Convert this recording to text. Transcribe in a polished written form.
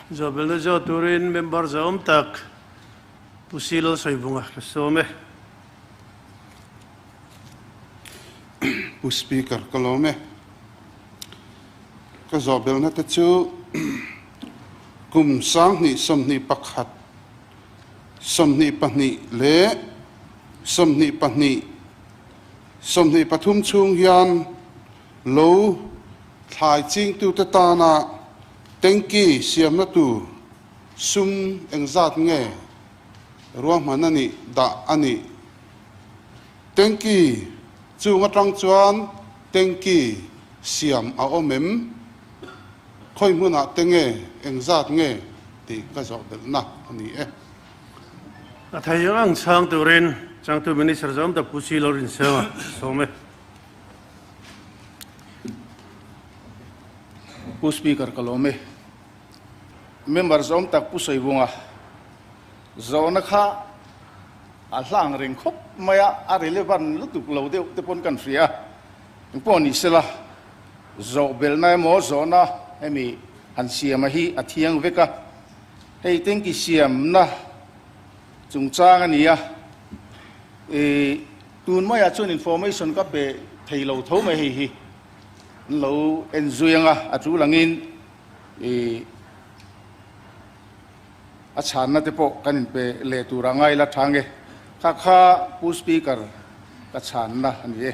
Zawhbelna zawh turin member zahawm tak Pu Silo Sawivunga ka sawm e. Pu Speaker ka lawm e. Ka zawhbelna te chu kum 2021, 22 leh 22, 23 chhung hian lo thlai chingtute tana tanky siamna tur sum engzat nge ruahman a nih dah a nih? Tanky chung atang chuan tanky siam a awm em? Khawi hmunah te nge engzat nge tih ka zawh belhna a ni e. A thei ang chhang turin Changtu Minister zawm tak Pu Silo Rinsenga sawm e. Pu Speaker ka lawm e. Member zawm tak Pu Sawivunga zawhna kha a hlang reng khawp mai a, a relevant lutuk lo deuh te pawn kan hria. Engpawh ni sela, zawh belhna emaw zawhna hemi han siama hi a thiang vek a. Hei tanky siamna chungchang a ni a, i tun maiah chuan information ka pe thei lo tho mai hei hi. An lo en zui ang a, a tul angin i a chhanna te pawh kan inpe leh tur a ngai la tha nge. Kha kha Pu Speaker ka chhanna a ni e.